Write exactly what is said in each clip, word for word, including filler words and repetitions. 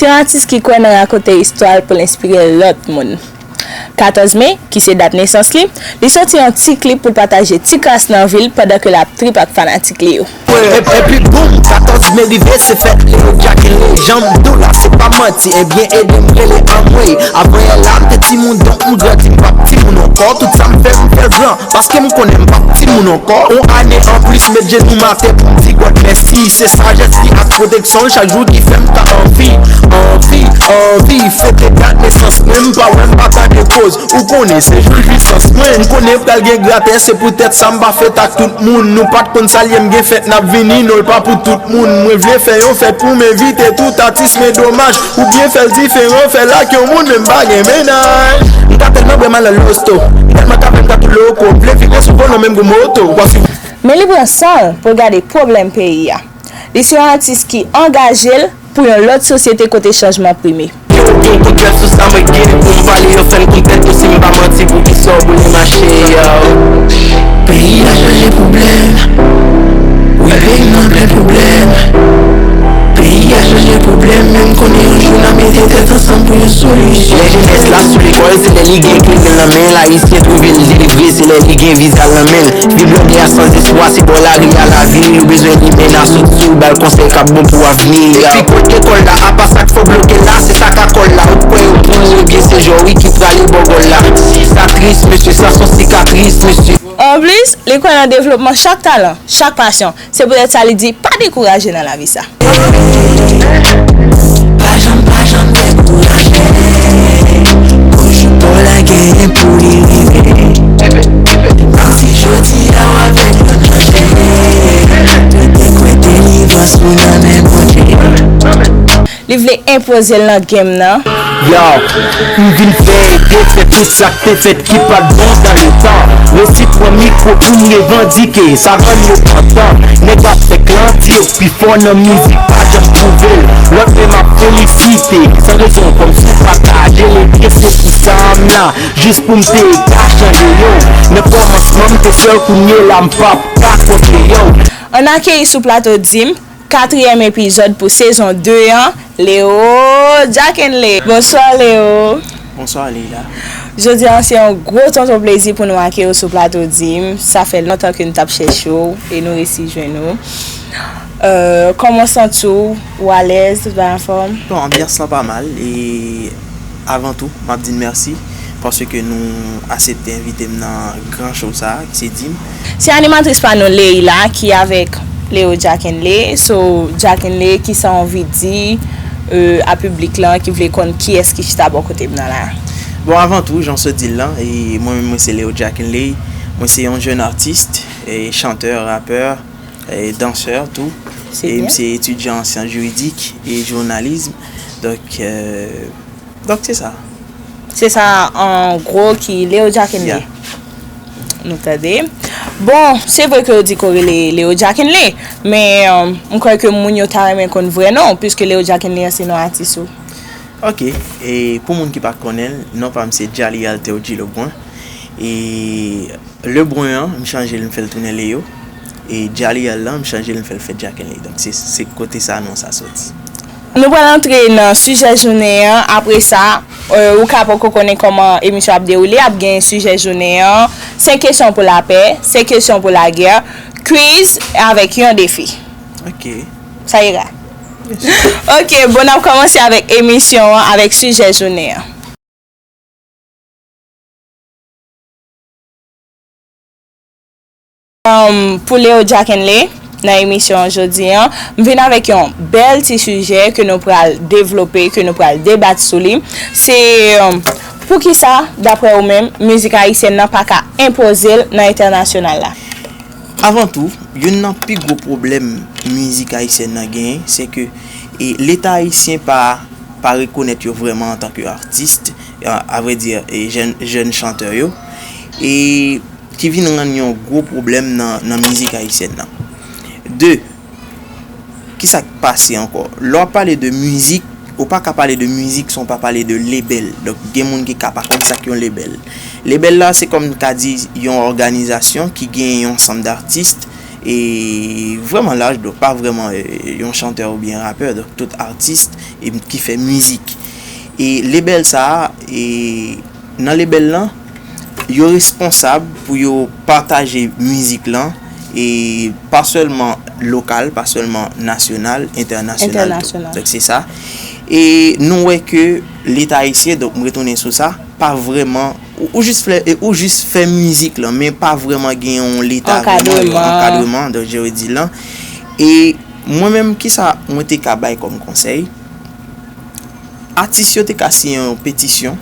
Yon atis ki kwè nan rakonte istwa l pou l enspire lòt moun. Katòz me, ki se dat nesans li, li soti yon ti klip pou l pataje ti kras nan vi l pandan ke l ap trip ak fanatik li yo. Epi boum, katòz me rive, se fèt Leo Jack and Lay. Jan m di w la, se pa manti, ebyen ede m rele anmwey. Avan yè la, m te timoun, donk m grandi, m p ap timoun ankò. Tout sa m fè, m fè l gran, paske m konnen m p ap timoun ankò. On ane anplis, met jenou m atè pou m di God mèsi. Se sajès li ak pwoteksyon l chak jou ki fè m ka anvi, anvi, anvi fete dat nesans mwen. M pa wè, m pa tande koz. Ou konnen se jou jwisans mwen. M konnen pral gen gratè, se poutèt sa m pa fèt ak tout moun. Nou pa t konn sa l ye, m gen fèt n ap vini, non l pa pou tout moun. Mwen vle fè yon fèt pou m envite tout atis, men domaj, ou byen fè l diferan, fè l ak yon moun, men m pa gen mennaj. M ta tèlman bwè m al nan losto, m tèlman kafe m ta tou loko, m vle vire sou volan menm gwo moto. W ap Men li pran san l pou l gade pwoblèm peyi a. Li se yon atis ki angaje l pou yon lòt sosyete kote chanjman prime. Yo gen kontwè sou sa mwen gen pou m pale, yo fè m konpèt, yo si m pa manti, poukisa w boule mache, yo? Peyi a chanje pwoblèm. Wi, peyi m nan plen pwoblèm. Peyi a chanje pwoblèm, men m konnen yon jou n a mete tèt ansanm pou yon solisyon. Lè jenès la sou lekòl, se lè li gen kle nan men l, Ayisyen twouve l delivre, se lè li gen viza l nan men l. Vi blòdè a san espwa, se bò lari a lavi l, ou bezwen li men a sot sou, ba l konsèy k ap bon pou avni a. Epi kot lekòl la, apa sa k fè w bloke la, se sa k a kòl la, ou kwè yo pran w, ebyen se jò wi ki prale bò gòl la. Sa tris, mesye, sa s on sikatris, mesye. Anplis, li kwè nan devlopman chak talan, chak pasyon. Se poutèt sa li di, pa dekouraje nan lavi sa. Pa janm, pa janm dekouraje. Gon jou pa w la genyen pou li rive. Menm si jodi a w avèk lòt manje, rete kwè delivrans ou nan men Bondye. Li vle enpoze l nan game nan. Yo, m vin fè ede fè tout sa k te fèt ki pa t bon dan le tan. Resi pran mikwo pou m revandike, sa rann yo kontan. Nèg ap fè klandye, pi fò nan mizik, pa janm twouve l. Lòt menm ap felisite, san rezon, kòmsi w pataje l, ebyen se pou sa m la, jis pou m te ka chanje yo. Nan kòmansman, m te sèl, kounye la, m p ap ka konte yo. Ann akeyi sou plato Dim, katriyèm epizòd pou sezon de an, Leo Jack and Lay. Bonswa, Leo. Bonswa, Leila. Jodi a, se yon gwo tonton plezi pou nou akeyi w sou plato Dim. Sa fè lontan ke n t ap chèche w e nou resi jwenn ou. Euh, kòman w santi w? Ou alèz? Tout bagay anfòm? Bon, anbyans lan pa mal e avan tou, m ap di n mèsi paske nou aksepte envite m nan gran show sa a, ki se Dim. Se animatris pa nou, Leila, ki avèk Leo Jack and Lay. So, Jack and Lay, kisa w anvi di, euh, a piblik lan ki vle konn kiyès ki chita bò kote m nan la a? Bon, avan tou, jan w sot di l lan, e mwen menm, mwen se Leo Jack and Lay. Mwen se yon jèn atis, e chantè, rapè, e dansè tou. Se byen. E m se etidyan an syans jiridik e jounalis. Donk, euh, Donk, se sa. Se sa, an gwo, ki Leo Jack and Lay. Yeah. Nou tande. Bon, se vre ke yo di ke w rele Leo Jack and Lay, men, euh, m kwè ke moun yo ta renmen konn vrè non w, piske Leo Jack and Lay an se non atis ou. Ok, e pou moun ki pa konnen l, non pa m se Jali Alter G Lebrun. E Lebrun an, m chanje l, m fè l tounen Leo. E Jali Al lan, m chanje l, m fè l fè Jack and Lay. Donk, se, se kote sa non sa soti. Nou pral antre nan sijè jounen an. Apre sa, euh, ou ka poko konnen kòman emisyon ap dewoule. Ap gen sijè jounen an. Senk kesyon pou lapè, senk kesyon pou lagè, quiz avèk yon defi. Ok. Sa ira. Yes. Ok, bon, n ap kòmanse avèk emisyon an, avèk sijè jounen an. Um, pou Leo Jack and Lay, nan emisyon an jodi an, m vin avèk yon bèl ti sijè ke nou pral devlope, ke nou pral debat sou li. Se, um, poukisa, daprè ou menm, mizik ayisyèn nan pa ka enpoze l nan entènasyonal la? Avan tou, youn nan pi gwo pwoblèm mizik ayisyèn nan genyen, se ke, e, Leta ayisyen pa, pa rekonèt yo vrèman antanke atis, a, a vrè di, e, jèn, jèn chantè yo, e ki vin rann yon gwo pwoblèm nan, nan mizik ayisyèn nan. De, kisa k pase ankò? Lè w ap pale de mizik, ou pa ka pale de mizik san w pa pale de lebèl. Donk, gen moun ki ka pa konn sa k yon lebèl. Lebèl la, se kòm n ka di yon òganizasyon ki gen yon ansanm d atis e vrèman laj, donk pa vrèman, e, yon chantè oubyen rapè, donk tout atis, e, ki fè mizik. E lebèl sa a, e nan lebèl lan, yo responsab pou yo pataje mizik lan, e pa sèlman lokal, pa sèlman nasyonal, entènasyonal tou. Entènasyonal. Donk se sa. E nou wè ke Leta ayisyen, donk m retounen sou sa, pa vrèman, ou, ou jis fè, ou jis fè mizik lan, men pa vrèman gen yon Leta, vrèman yon ankadreman, donk je di lan. E mwen menm, kisa mwen te ka bay kòm konsèy? Atis yo te ka siyen yon petisyon.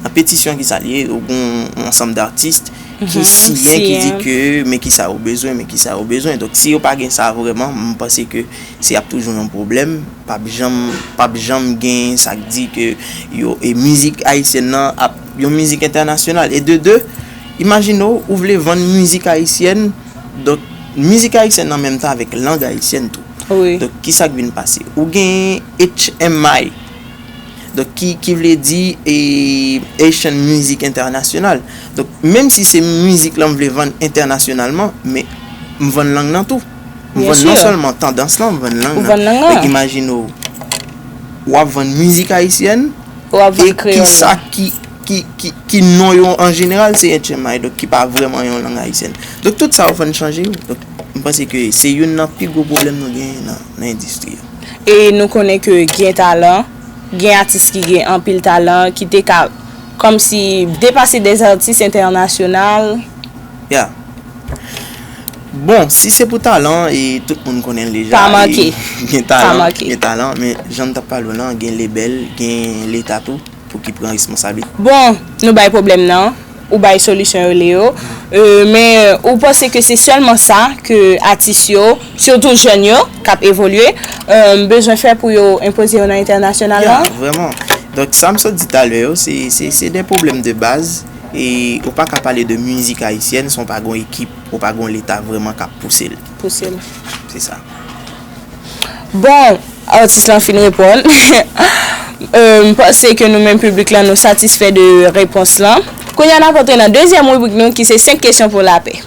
Yon petisyon, kisa l ye? Ou gen yon ansanm datis ki siyen, ki di ke men kisa yo bezwen, men kisa yo bezwen. Donk si yo pa gen sa vrèman, m panse ke se ap toujou yon pwoblèm. P ap janm, p ap janm gen sa k di ke yo, e mizik ayisyèn nan ap yon mizik entènasyonal. E de de, imajine w, ou vle vann mizik ayisyèn, donk mizik ayisyèn nan menm tan avèk lang ayisyèn tou. Wi. Donk kisa k vin pase? Ou gen H M I. Donk ki, ki vle di, e, Haitian Music International. Donk menm si se mizik lan m vle vann entènasyonalman, men m vann lang nan tou. M vann non sèlman tandans lan, m vann lang nan. Ou vann lang nan. Donk imajine w, w ap vann mizik ayisyèn, w ap vann kreyòl lan. E kisa ki, ki, ki, ki non yo an jeneral se H M I, donk ki pa vrèman yon lang ayisyèn. Donk tout sa yo fè n chanje wi. Donk m panse ke se youn nan pi gwo pwoblèm nou genyen nan, nan endistri a. E nou konnen ke gen talan, gen atis ki gen anpil talan, ki te ka kòmsi depase dè atis entènasyonal. Ya. Bon, si se pou talan, e tout moun konnen l deja, pa manke. Gen talan, gen talan, men jan n t ap pale w lan, gen lebèl, gen Leta tou, pou ki pran responsablite. Bon, nou bay pwoblèm nan, ou bay solisyon yo, Leo. E, men ou panse ke se sèlman sa ke atis yo, sitou jèn yo, k ap evolye, e, bezwen fè pou yo enpoze yo nan entènasyonal lan? Ya, vrèman. Donk, sa m sot di talè yo, se, se, se de pwoblèm de baz. E ou pa ka pale de mizik ayisyèn san w pa gon ekip, ou pa gon Leta vrèman k ap pouse l. Pouse l. Se sa. Bon, atis lan fin reponn. E, m panse ke nou menm piblik lan, nou satisfè de repons lan. Kounye a, n ap antre nan dezyèm ribrik nou, ki se senk kesyon pou lapè.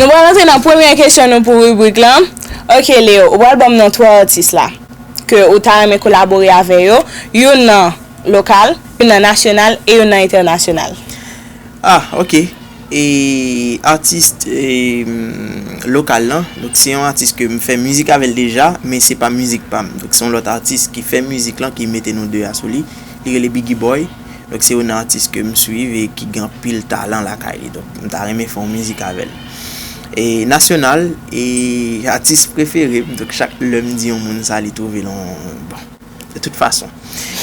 Nou pral antre nan premyè kesyon nou pou ribrik lan. Ok, Leo, ou pral ban m non twa atis la ke ou ta renmen kolabore avè yo. Youn nan lokal, youn nan nasyonal e youn nan entènasyonal. Ah, ok. E atis, e, lokal lan, donk se yon atis ke m fè mizik avè l deja, men se pa mizik pa m. Donk se yon lòt atis ki fè mizik lan, ki mete nou de a sou li. Li rele Biggie Boy. Donk se youn nan atis ke m swiv e ki gen anpil talan lakay li. Donk m ta renmen fè yon mizik avè l. E nasyonal, e atis prefere m, donk chak lè m di yon moun sa, li twouve l yon, bon. De tout fason.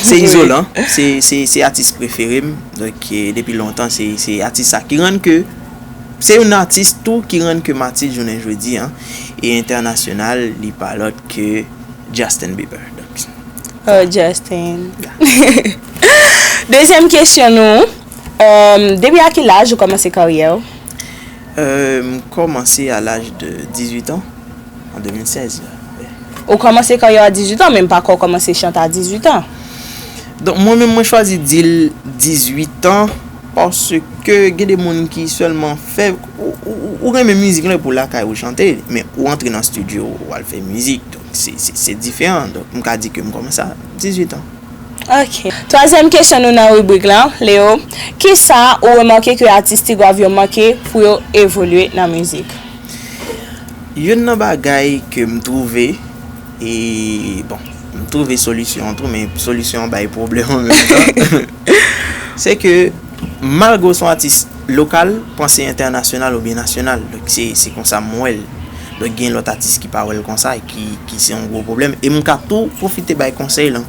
Se Izolan, se, se, se atis prefere m. Donk, e, depi lontan, se, se atis sa ki rann ke, se youn atis tou ki rann ke m atis jounen jodi a. E entènasyonal, li pa lòt ke Justin Bieber. Donk, oh, Justin. Dezyèm kesyon nou, e, depi a ki laj ou kòmanse karyè w? E, m kòmanse a laj de dizuit an. An de mil sèz. Ou kòmanse karyè a dizuit an, men m pa kwè w kòmanse chante a dizuit an. Donk, mwen menm, mwen chwazi di l dizuit an, paske gen de moun ki sèlman fè, ou, ou, ou renmen mizik lan pou lakay ou chante, men ou antre nan estidyo, ou al fè mizik, donk se, se, se diferan. Donk, m ka di ke m kòmanse a dizuit an. Ok. Twazyèm kesyon nou nan ribrik lan, Leo. Kisa ou remake ke atis Ti Gwav yo manke pou yo evolye nan mizik? Youn nan bagay ke m twouve, e, bon, m twouve solisyon an tou, men solisyon an bay pwoblèm an menm tan, se ke malgre w se yon atis lokal, panse entènasyonal oubyen nasyonal. Donk, se, se konsa m wè l. Donk, gen lòt atis ki pa wè l konsa, e ki, ki se yon gwo pwoblèm. E m ka tou pwofite bay konsèy lan.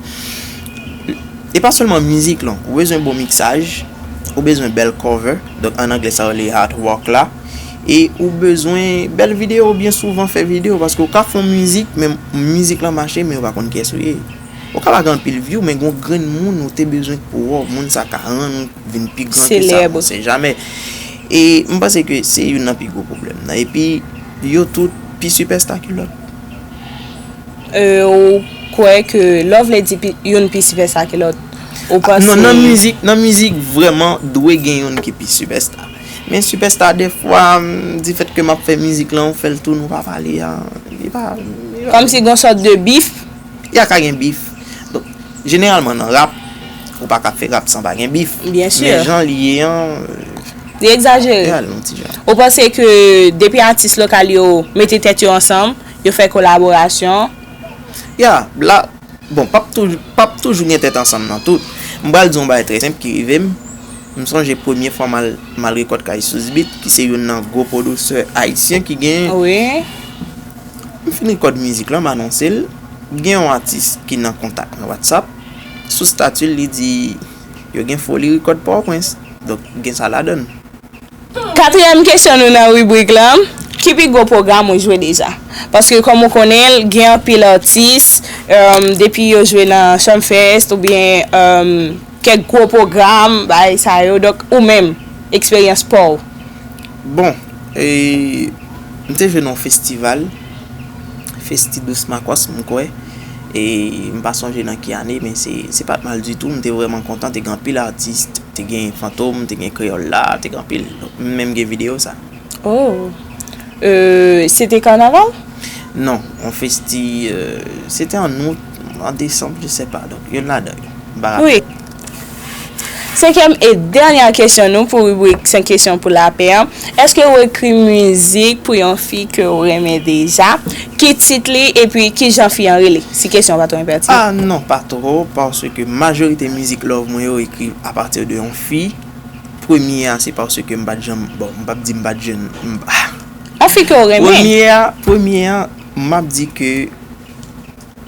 E pa sèlman mizik lan, ou bezwen bon miksaj, ou bezwen bèl cover, donk an anglè sa yo rele artwork la, e ou bezwen bèl videyo, byen souvan fè videyo, paske ou ka fè yon mizik, men mizik lan mache, men yo pa konn kiyès ou ye. Ou ka pa gen anpil view, men gon grenn moun ou te bezwen pou wè w, moun sa ka rann ou vin pi gran ke sa, on sait jamais. E m panse ke se youn nan pi gwo pwoblèm nan. Epi, yo tout pi sipèsta ke lòt. E, ou Kwè ke lè w vle di pi- youn pi sipèsta ke lòt, ou panse? Non, nan mizik, nan mizik, vrèman, dwe gen youn ki pi sipèsta. Men sipèsta, defwa, m, difèt ke m ap fè mizik lan, ou fè l tou, nou pa pale a, li pa, li pa Kòmsi gen yon sòt de bif? Ya ka gen bif. Donk, jeneralman, nan rap, ou pa ka fè rap san pa gen bif. Byen si. Men jan li ye an, Li egzajere. Li al yon ti jan. Ou panse ke depi atis lokal yo mete tèt yo ansanm, yo fè kolaborasyon? Ya, la, bon, p ap toujou, p ap toujou gen tèt ansanm nan tout. M pral di yon bagay trè senp ki rive m. M sonje premye fwa m al, m al rekòd kay Sousbit, ki se youn nan gwo pwodisè ayisyen ki genyen. Wi. M fin rekòd mizik lan, m anonse l. Gen yon atis ki nan kontak nan WhatsApp. Sou stati l, li di, yo gen Foli rekòd Pòtoprens. Donk, gen sa ladan l. Katriyèm kesyon nou nan ribrik lan, ki pi gwo pwogram ou jwe deja? Paske kòm ou konnen l, gen anpil atis, um, depi yo jwe nan Sumfest oubyen, um, kèk gwo pwogram, bagay sa yo. Donk, ou menm, eksperyans pa w? Bon, e, m te jwe nan yon festival, Festi Dos Makos, m kwè. E m pa sonje nan ki ane, men se, se pa t mal ditou. M te vrèman kontan, te gen anpil atis, te gen Fantom, te gen Kreyòl La, te gen anpil. Donk, m menm gen videyo sa. Oh. Euh, se te kanaval? Non, yon festi, euh, se te an out, an desanm, je sais pas. Donk, youn ladan yo. M pa raple. Wi. Senkyèm e dènyè kesyon nou pou ribrik senk kesyon pou lapè an. Èske ou ekri mizik pou yon fi ke ou renmen deja? Ki tit li epi ki jan fi an rele? Si kesyon an pa twò enpètinan. Ah non, pa twò, paske majorite mizik love mwen yo ekri apati de yon fi. Premye a, se paske m pa t janm, bon, m p ap di m pa t jwenn, m, ah. Yon fi ke ou renmen? Premye a, premye a, m ap di ke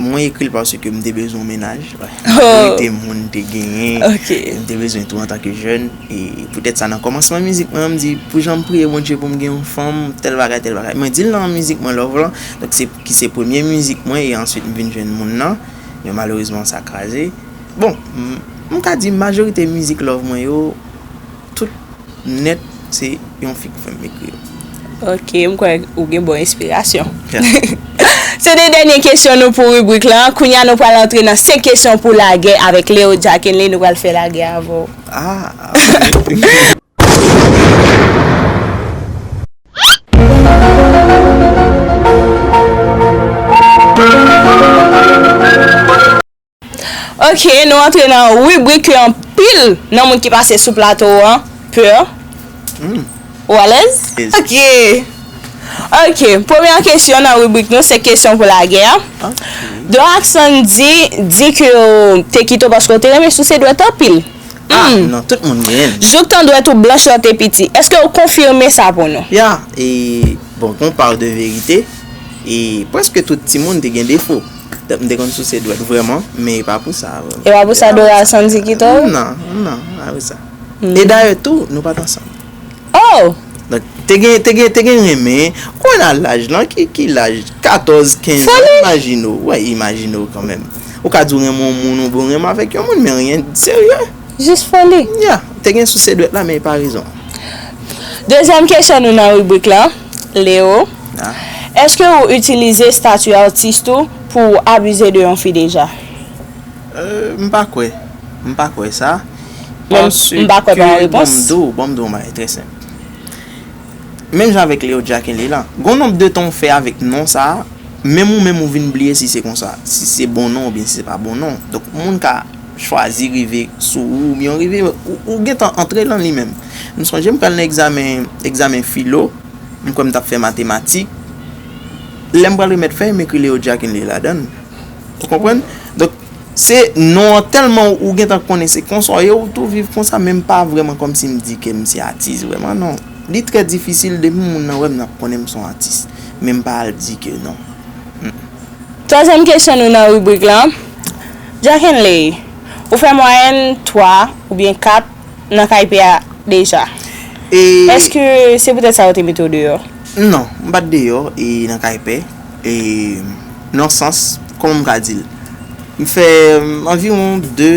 mwen ekri l paske m te bezwen yon mennaj. Oh. Majorite moun te genyen. Ok. M te bezwen tou antanke jèn. E poutèt sa, nan kòmansman mizik mwen an, m di, pou jan m priye Bondye pou m gen yon fanm, tèl bagay, tèl bagay. Mwen di l nan mizik mwen love lan. Donk, se, ki se premye mizik mwen, e answit m vin jwenn moun nan. Men malerezman, sa kraze. Bon, m, m ka di majorite mizik love mwen yo, tout nèt, se yon fi ki fè m ekri yo. Ok, m kwè ou gen bon enspirasyon. Yeah. Se te dènye kesyon nou pou ribrik lan. Kounye a, nou pral antre nan senk kesyon pou lagè avèk Leo Jacqueline. Nou pral fè lagè avè w. Ah. Ok, nou antre nan ribrik ke anpil nan moun ki pase sou plato an pè. Hmm. Ou alèz? Yes. Ok. Ok, premyè kesyon nan ribrik nou, se kesyon pou lagè. Ok. Doraxon di, di ke w te kite w paske w te renmen souse dwèt anpil. Ah, hmm, non, tout moun genyen l. Jouk tan dwèt ou blanch lè w te piti. Èske w konfime sa pou nou? Ya, e, bon, gon pa de verite. E prèske tout timoun te gen defo. Donk, m te konn souse dwèt vrèman, men e pa pou sa. E pa pou sa Doraxon di kite w? Non, non, pa pou sa. Hmm. E dayè tou, nou pa t ansanm. Oh! Donk, te gen, te gen, te gen renmen. Kounye a laj lan, ki, ki laj? Katòz, kenz an, imajine w. Wè, imajine w kanmenm. Ou ka di w renmen yon moun, oubyen w renmen avèk yon moun, men anyen serye. Jis foli. Ya, te gen souse dwèt la, men e pa rezon. Dezyèm kesyon nou nan ribrik la, Leo. Ah. Èske ou itilize stati atis ou pou w abize de yon fi deja? Euh, m pa kwè. M pa kwè sa. Bon, m pa kwè pa yon repons. Bon, m di w, bon, m di w yon bagay trè senp. Menm jan avèk Leo Jacqueline la. Gon nonb de tan w fè avèk non sa a, menm ou menm ou vin bliye si se konsa, si se bon non oubyen si se pa bon non. Donk, moun ka chwazi rive sou ou, oubyen rive, ou, ou gentan antre nan li menm. M sonje m pral nan egzamen, egzamen filo, m kwè m t ap fè matematik. Lè m pral remèt fèy, m ekri Leo Jacqueline ladan l. Ou konprann? Donk, se non an tèlman ou gentan konnen se konsa w ye, ou tou viv konsa, men m pa vrèman kòmsi m di ke m se atis vrèman, non. Li trè difisil depi moun nan wè m, l ap konnen m se yon atis. Men m pa al di ke non. Mm. Twazyèm kesyon nou nan ribrik lan. Jacqueline, ou fè mwayèn twa oubyen kat nan kay pè a deja. E èske se poutèt sa yo te mete w deyò? Non, m pa t deyò, e nan kay pè. E nan sans, kòman m ka di l? M fè, mm, anviwon de,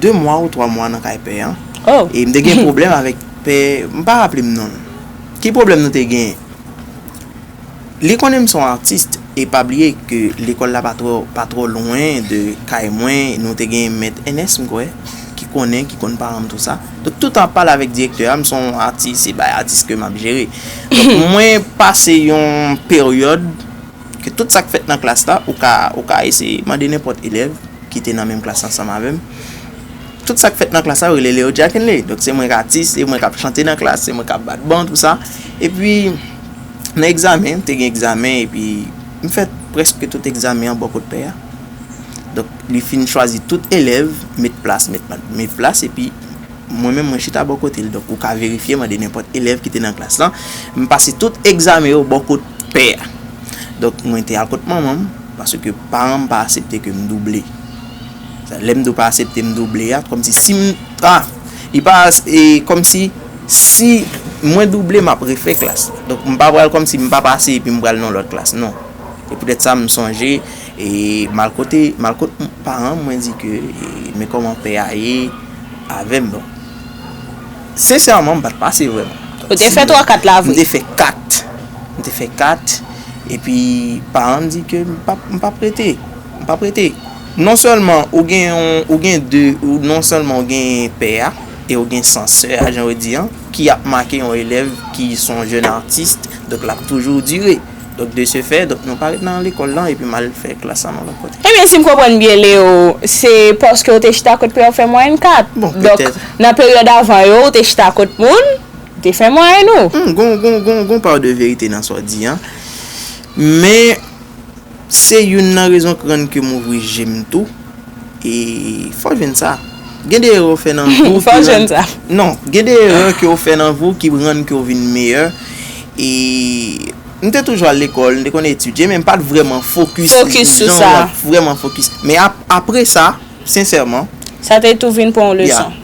de mwa ou twa mwa nan kay pè an. Oh. E m te gen pwoblèm avèk pè, m pa raple m non l. Ki pwoblèm nou te genyen? Li konnen m se yon atis, E pa bliye ke lekòl la pa twò, pa twò lwen de kay mwen. Nou te gen mèt Ernest, m kwè, ki konnen, ki konn paran m, tou sa. Donk, toutan ap pale avèk direktè a, m se yon atis, se bagay atis ke m ap jere. Donk, mwen pase yon peryòd ke tout sa k fèt nan klas la, ou ka, ou ka eseye mande nenpòt elèv ki te nan menm klas ansanm avè m. Tout sa k fèt nan klas la, yo rele Leo Jackenley. Donk, se mwen k atis, se mwen k ap chante nan klas, se mwen k ap bat ban, tou sa. Epi, nan egzamen, m te gen egzamen, epi m fè prèske tout egzamen an bò kot pè a. Donk, li fin chwazi tout elèv, met plas, met, met plas, epi mwen menm, mwen chita bò kote l. Donk, ou ka verifye, mande nenpòt elèv ki te nan klas lan. M pase tout egzamen yo bò kot pè a. Donk, mwen te al kot manman m, paske paran m pa aksepte ke m double. Sa, lè m di w pa aksepte m double a, kòmsi si m, a, li pa, e, kòmsi si mwen double, m ap refè klas. Donk, m pa pral kòmsi m pa pase epi m pral nan lòt klas, non. E poutèt sa, m sonje, e, m al kote, m al kot paran m, mwen di ke, e, men kòman pè a ye avè m, bon. Sensèman, m pa t pase vrèman. Ou te fè twa kat la vre? M te fè kat. M te fè kat. Epi, paran m di ke m p ap, m p ap rete. M p ap rete. Non sèlman ou gen yon, ou gen de, ou, non sèlman ou gen pè a, e ou gen sansè a, jan yo di an, ki ap make yon elèv ki se yon jèn atis, donk l ap toujou dire. Donk, de ce fait, donk, nou pa ret nan lekòl lan, epi m al fè klas la nan lòt kote. Ebyen, si m konprann byen, Leo, se paske w te chita kot pè w fè mwayèn kat. Bon, donk, petèt, nan peryòd avan yo, w te chita kot moun, w te fè mwayèn ou. Hmm, gon, gon, gon, gon pa de verite nan sa w di an. Men, se youn nan rezon k rann ke m ouvri je m tou. E fò w jwenn sa. Gen de erè w fè nan vi w ki rann, non, gen de erè ke w fè nan vi w ki rann ke w vin meyè. E m te toujou al lekòl, m te konn etidye, men m pa t vrèman fokis, fokis sou jan sa. W ap vrèman fokis. Men ap-, apre sa, sensèman, sa te tou vin pou yon leson.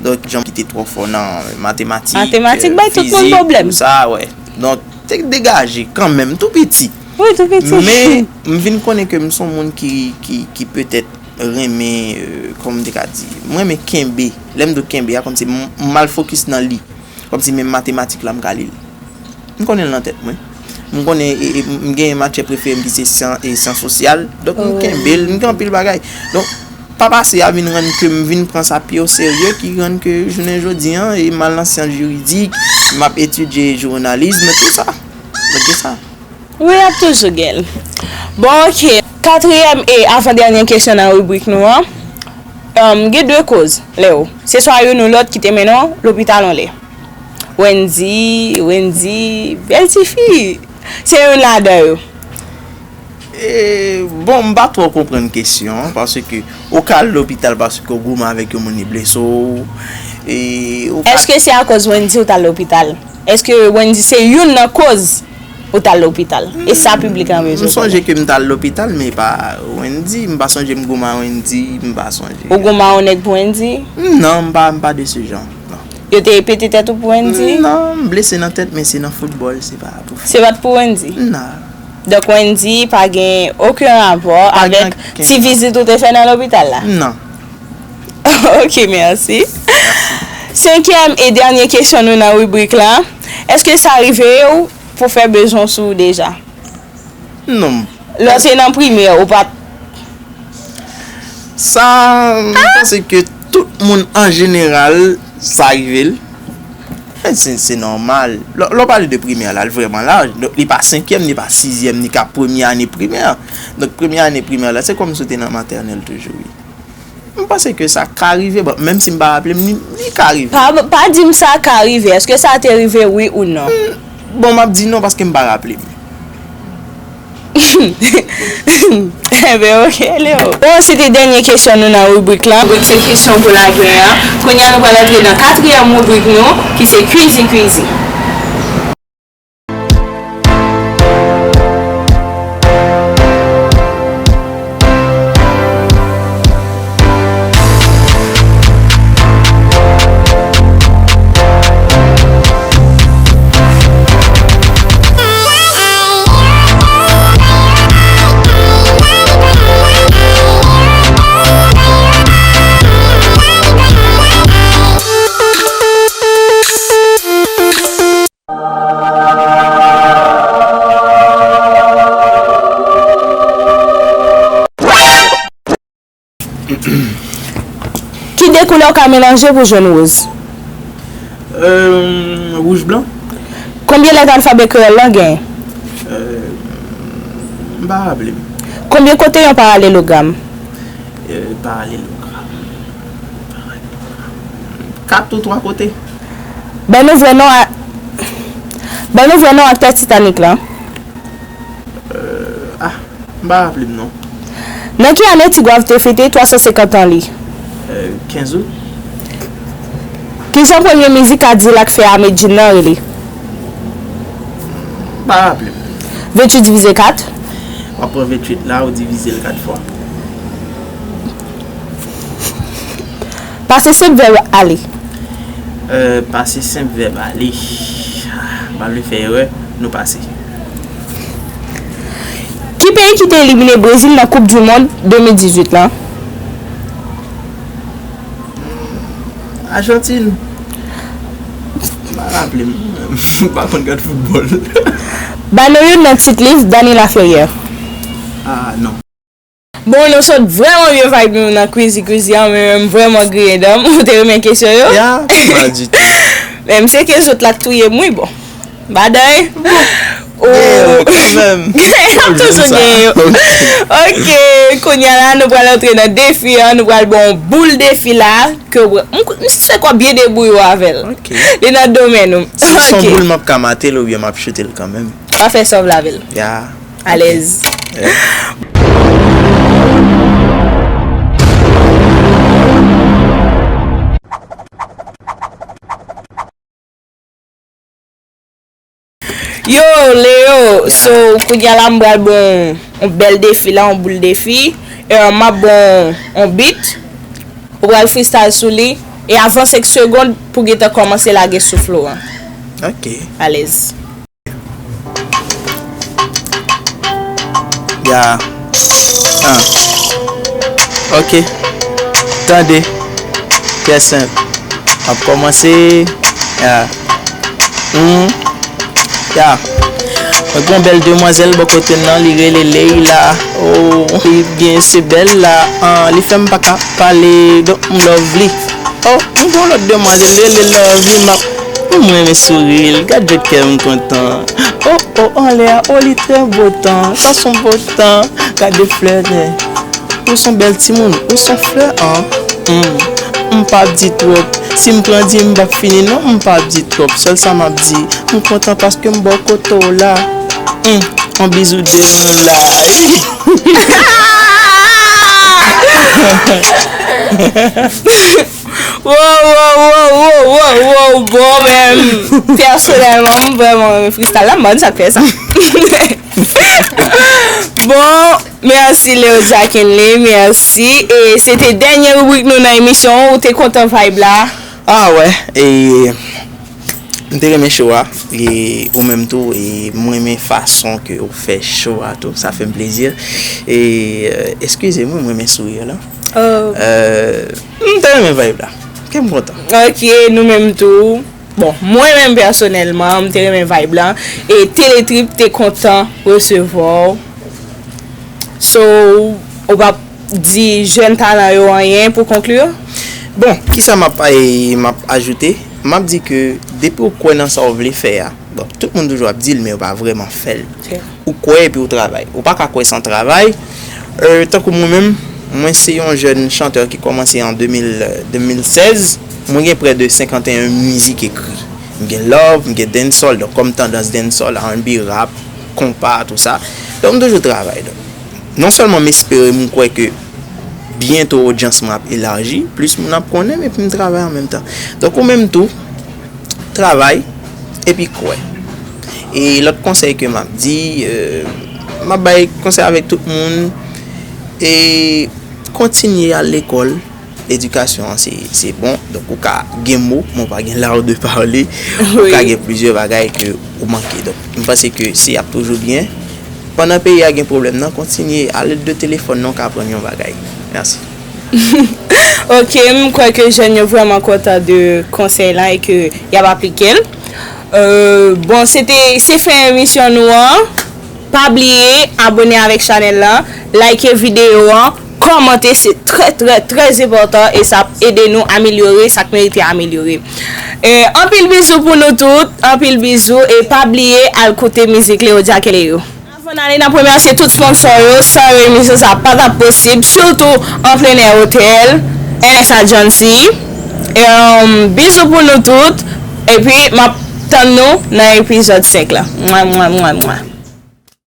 Donk, jan m ki te twò fò nan matematik, matematik bay tout moun pwoblèm, fizik, tou sa, wè. Donk, te degaje kanmenm, tou piti. Wi, tou piti. Men, m vin konnen ke m se yon moun ki, ki, ki petèt renmen, euh, kòman m te ka di, m renmen kenbe. Lè m di w kenbe a, kòmsi m, m mal fokis nan li. Kòmsi menm matematik la, m ka li l. M konnen l nan tèt mwen. M konnen, e, e, m gen matyè prefere m ki se syan-, e, syans sosyal. Donk, m kenbe l, m gen anpil bagay. Donk, pa pase a vin rann ke m vin pran sa pi o serye, ki rann ke jounen jodi an, e m al nan syans jiridik, m ap etidye jounalis, men tou sa. Donk, se sa. Wi, y ap toujou gen l. Bon, oke. Katriyèm e avan dènye kesyon nan ribrik nou an. Em, gen de koz, Leo. Se swa youn ou lòt ki te mennen w lopital yon lè. Wendy, Wendy, bèl tifi. Se youn ladan yo. E, bon, m pa twò konprann kesyon an, paske ou ka al lopital paske w goumen avèk yon moun, li blese w. E, ou ka... Èske se akoz Wendy ou t al lopital? Èske Wendy se youn nan koz ou t al lopital? E sa piblik lan bezwen konnen. M sonje ke m t al lopital, men pa Wendy. M pa sonje m goumen a Wendy, m pa sonje. Ou goumen a yon nèg pou Wendy? Non, m pa, m pa de ce genre, non. Yo te pete tèt ou pou Wendy? Non, m blese nan tèt, men se nan foutbòl, se pa pou... Se pa t pou Wendy? Non. Donk, Wendy pa gen okenn rapò avèk ti vizit ou te fè nan lopital la? Non. Ok, mèsi. Senkyèm e dènye kesyon nou nan ribrik la. Èske sa rive w pou fè bezwen sou ou deja? Non. Lè w te nan primè, ou pa t... Sa, m panse ke tout moun an jeneral, sa rive l. Men se, se nòmal. Lè, lè w pale de primè la, l vrèman laj. Donk, li pa senkyèm, li pa sizyèm, li ka premye ane primè. Donk, premye ane primè la, se kòmsi w te nan matènèl toujou, wi. M panse ke sa ka rive, bon, menm si m pa raple m, li, li ka rive. Pa, pa di m sa ka rive. Èske sa te rive, wi ou non? Hmm, bon, m ap di non paske m pa raple m. Enben, ok, Leo. Bon, se te dènye kesyon nou nan ribrik lan. Ribrik se kesyon pou lagè a. Kounye a, nou pral antre nan katriyèm ribrik nou, ki se Kwizi Kwizi. Koulè w ka melanje pou jwenn woz? Euh, wouj blan. Konbyen lèt alfabè kreyòl lan genyen? Euh, m pa raple m. Konbyen kote yon paralelogram? Euh, paralelogram. Kat ou twa kote. Ban nou vrè non a, ban nou vrè non aktè Titanic lan. Euh, ah, m pa raple m non. Nan ki ane Ti Gwav te fete twa san senkant an li? Euh, kenz out. Kijan premye mizik Kadilak fè a Medjine nan rele? M pa raple m. Venntuit divize kat. W ap pran venntuit la, ou divize l kat fwa. Pase senp vèb ale. Euh, pase senp vèb ale. Ah, m pa vle fè erè, nou pase. Ki peyi ki te elimine Brezil nan Koup di Mond de mil dizuit lan? Ajantin. M pa raple m. M pa konn gad foutbòl. Ba nou youn nan tit liv Dany Laferrière. Ah, non. Bon, nou sot vrèman byen vibe nou nan Crazy Crazy an, men m vrèman griyen dan m. Ou te renmen kesyon yo? Ya, pa ditou. Men m seke zòt la k touye m, wi, bon. Baday. Bon. Ou genyen yo kanmenm. Genyen, ap toujou genyen yo. Ok, kounye a la, nou pral antre nan defi an, nou pral ba w yon boul defi la, ke w, m, m si se kò byen debouye w avè l. Ok. Li nan domèn ou. Si se yon boul, m ap ka mate l oubyen m ap choute l kanmenm. W a fè sòv l avè l. Ya. Alèz. Yo, Leo, so, kounye a la, m pral ba w yon bèl defi la, yon boul defi. E, m ap ba w yon beat. Ou pral freestyle sou li. E avan senk segonn, pou gentan kòmanse lage souf ou an. Ok. Alèz. Ya. Ah. Ok. Tande. Trè senp. M ap kòmanse. Ya. Hmm. Ya. Mwen gen yon bèl demwazèl bò kote m nan, li rele Leila. Oh, li gen se bèl la. Ah, li fè m pa ka pale, donk m love li. Oh, m gen yon lòt demwazèl, li rele Lovely, m ap, m renmen souri l, gad jan kè m kontan. Oh, oh, anlè a, oh, li trè bo tan, sa s on bo tan, gade flè nè. Ou s on bèl timoun, ou s on flè, an. Hmm. M p ap di twòp, si m pran di, m p ap fini, non, m p ap di twòp, sèl sa m ap di, m kontan paske m bò kote w la. Hmm. On bizou de nou la. Wow, wow, wow, wow, wow, wow, bon, men, pèsonèlman, m vrèman renmen freestyle la, m pa konn sa k fè sa. Bon, mèsi Leo Jacqueline, mèsi. E se te dènye ribrik nou nan emisyon an, ou te kontan vibe la? Ah wè, e M te renmen show a, e ou menm tou, e m renmen fason ke ou fè show a tou, sa fè m plezi. E, euh, eskize m, wi, m renmen souri la. Oh. Euh, m te renmen vibe la. Ke m kontan. Ok, nou menm tou. Bon, mwen menm pèsonèlman, m te renmen vibe la. E Teletrip te kontan resevwa w. So, ou p ap di jèn talan yo anyen pou konkli? Bon, kisa m ap, e, m ap ajoute? M ap di ke depi w kwè nan sa w vle fè a, bon, tout moun toujou ap di l, men yo pa vrèman fè l. Ou kwè epi w travay. Ou pa ka kwè san travay. Euh, tankou mwen menm, mwen se yon jèn chantè ki kòmanse an de mil, de mil sèz. Mwen gen prè de senkanteyen mizik ekri. M gen love, m gen dancehall, donk kòm tandans dancehall, R and B, rap, konpa, tou sa. Donk, m toujou travay. Donk, non sèlman m espere, m kwè ke byento odyans mwen ap elaji, plis moun ap konnen m, epi m travay an menm tan. Donk, ou menm tou, travay, epi kwè. E lòt konsèy ke m ap di, euh, m ap bay konsèy avèk tout moun, e kontinye al lekòl, Edikasyon an se, se bon. Donk, ou ka gen mo, men ou pa gen l'art de parler. Ou ka gen plizyè bagay ke ou manke. Donk, m panse ke si y ap toujou byen, pandan peyi a gen pwoblèm nan, kontinye, a lèd de telefòn nan, ou ka aprann yon bagay. Mèsi. Ok, m kwè ke jèn yo vrèman kontan de konsèy la e ke y ap aplike l. Euh, bon, se te, se fen emisyon nou an. Pa bliye abone avèk chanèl la, like videyo an, kòmante, se trè, trè, trè enpòtan e sa ap ede nou amelyore sa k merite amelyore. E, anpil bizou pou nou tout, anpil bizou e pa bliye al koute mizik Leodia Kelly yo. Avan n ale, n ap remèsye tout sponsò yo, san yo emisyon sa pa t ap posib, sitou Anplenè Hotel, N S Agency. E, um, bizou pou nou tout, epi m ap tann nou nan epizòd senk la. Mwa, mwa, mwa, mwa.